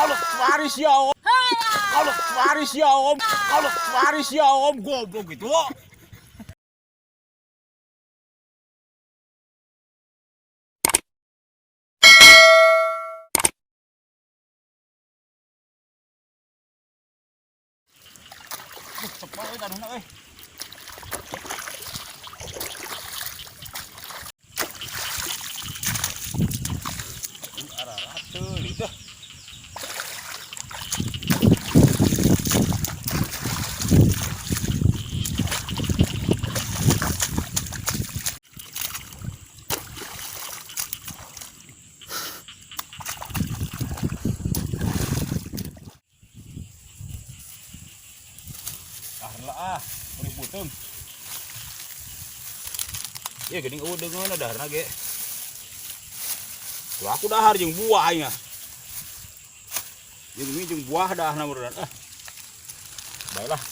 Allah, waris ya om. Allah, waris ya om. Allah, waris ya om. Goblok gitu. Cepat euy taneuhna euy. Arah itu. Ah, lah ah, urip butung. Iya geuning eueuh deungeunna daharna ge. Tuh aku dahar jeung buah aing ah. Jeung mie jeung buah dahna meureun ah. Baiklah.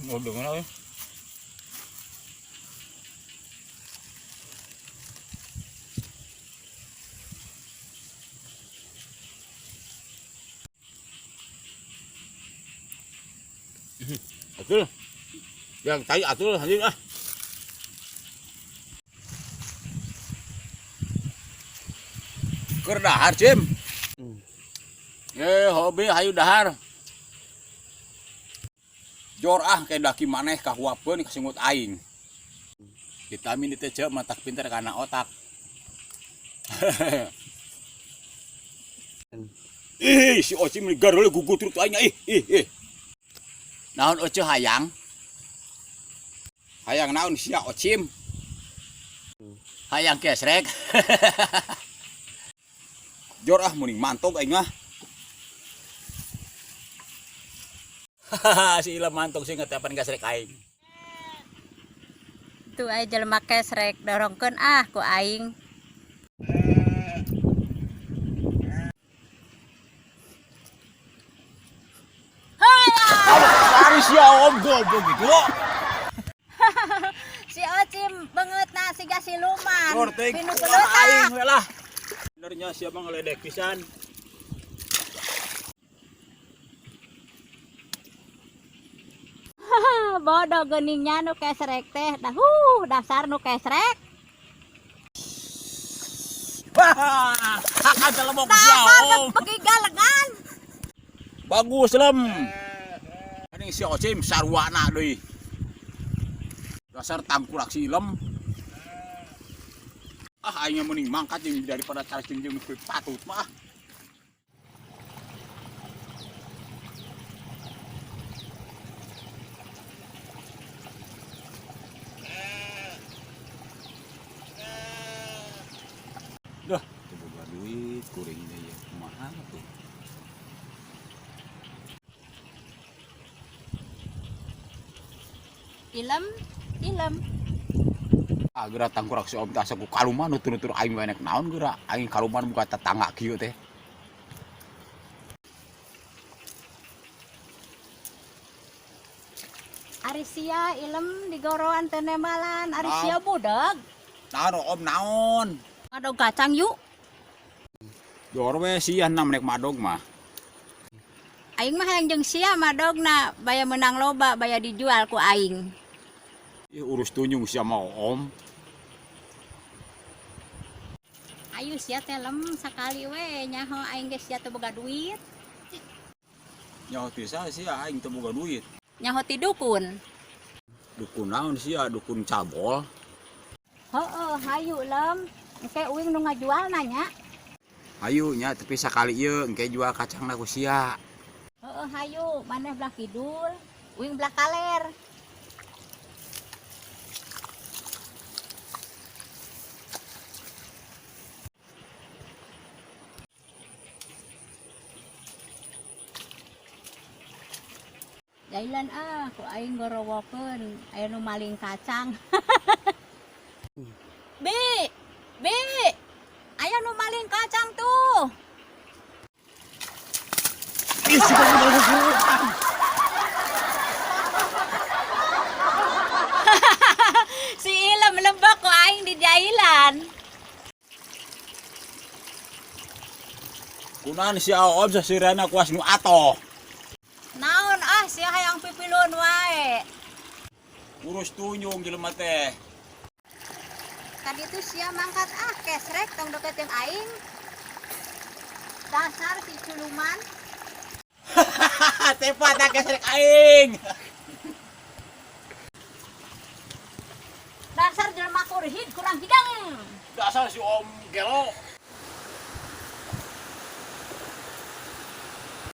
Oh, deungeunna euy. Atul. Yang tai atul anjing ah. Keur dahar, Cim. Eh, hobi hayu dahar. Jor ah kayak daki maneh kahuapeun kasingut aing. Vitamin itu cek matak pinter karena otak. Ih, si Ocim garole gugutur tuh aing ih, ih, ih. Naon Oce hayang? Hayang naon sia Ocim? Hayang kesrek. Jor ah mending mantog aing mah. Si Ila mantog sih ngetepan gesrek aing. Tuh aya jelema kesrek dorongkeun ah ku aing. Waris ya om goblok gitu. Si Ocim beungeutna siga siluman. Jor teuing Pinu aing we lah. Benernya siapa ngeledek pisan. Bodoh geuningnya nu kesrek teh. Dah dasar nu kesrek. Wah, hakan telemok sia om. Pergi galegan. Bagus lem. Ini si Ocim sarwana deui. Dasar tangkurak si Ilem. Ah aing mending mangkat jeung daripada cari jeung patut mah. Dah, teu boga duit kuring deui ya kumaha tuh. Ilem, ilem. Ah geura tangkurak si Om teh asa ku kaluman nutur-nutur aing wae nek naon geura. Aing kaluman buka tetangga kieu teh. Ari sia ilem digoroan teu nembalan, ari sia budak. Naon Om naon? Madog kacang yuk. Jor we sia nam nek madog mah. Aing mah hayang jeung sia madogna, baya menang loba, baya dijual ku aing. Ih urus tunjung sia mah Om. Ayu sia teh lem sakali we nyaho aing ge sia teu boga duit. Nyaho ti saha sia aing teu boga duit. Nyaho ti dukun. Dukun naon sia dukun cabol. Heueuh hayu lem, engke uing nu ngajual nanya. Hayu nya tapi sakali ieu engke jual kacangna ku sia. Heueuh hayu, maneh belah kidul, uing belah kaler. Jailan ah, ku aing gorowokeun, aya nu maling kacang. Bi, bi, aya nu maling kacang tuh. Ih, si Si Ilem Sunan si Om sasirana kuas nu ato. Naon ah sia hayang pipilun wae. Urus tunyung jelema teh. Tadi tuh sia mangkat ah kesrek tong deketin aing. Dasar si culuman. Tepat tak kesrek aing. Dasar jelema kurhid kurang hidang. Dasar si Om gelo.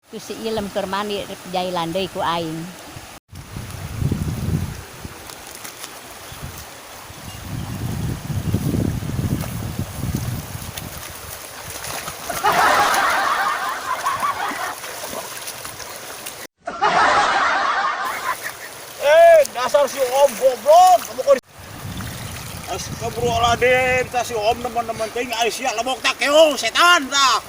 Tu si Ilem keur mandi rek jailan deui ku aing. Eh, dasar si Om goblok. Kamu kok Astagfirullahaladzim, ta si Om teman-teman ting ai sia lebok tak keong setan tah.